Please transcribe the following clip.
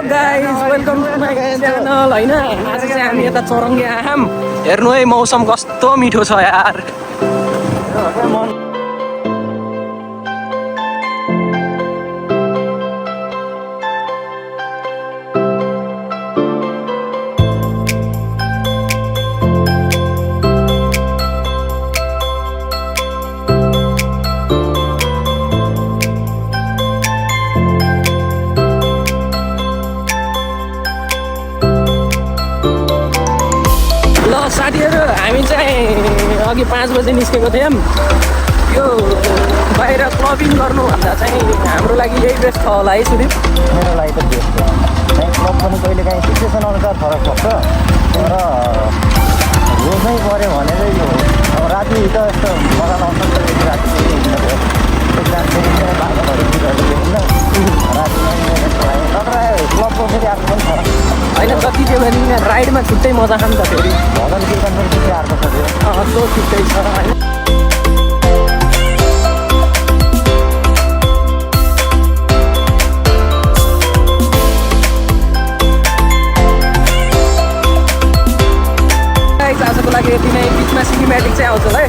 guys welcome to my channel होइन आज चाहिँ हामी यता चौरङ्गी आयौँ हेर्नु है मौसम कस्तो मिठो छ यार साथीहरू हामी चाहिँ अघि 5 बजे निस्केको थियौँ यो बाहिर क्लबिङ गर्नुभन्दा चाहिँ हाम्रो लागि यही बेस्ट छ होला है सुदीप मेरो लागि त बेस्ट हो क्लब पनि कहिले काहीँ सिचुएसन अनुसार फरक पर्छ तर रोज्नै पऱ्यो भने चाहिँ यो अब राति त यस्तो मजा लाउँछ नि त राति क्लबको फेरि अर्को पनि छ होइन जति त्यो भने राइडमा छुट्टै मजा खान्छ त फेरि भजन कीर्तन पनि छुट्टै अर्को छ त्यो त्यो छुट्टै छ होइन आजको लागि यति नै बिचमा सिनेमेटिक चाहिँ आउँछ होला है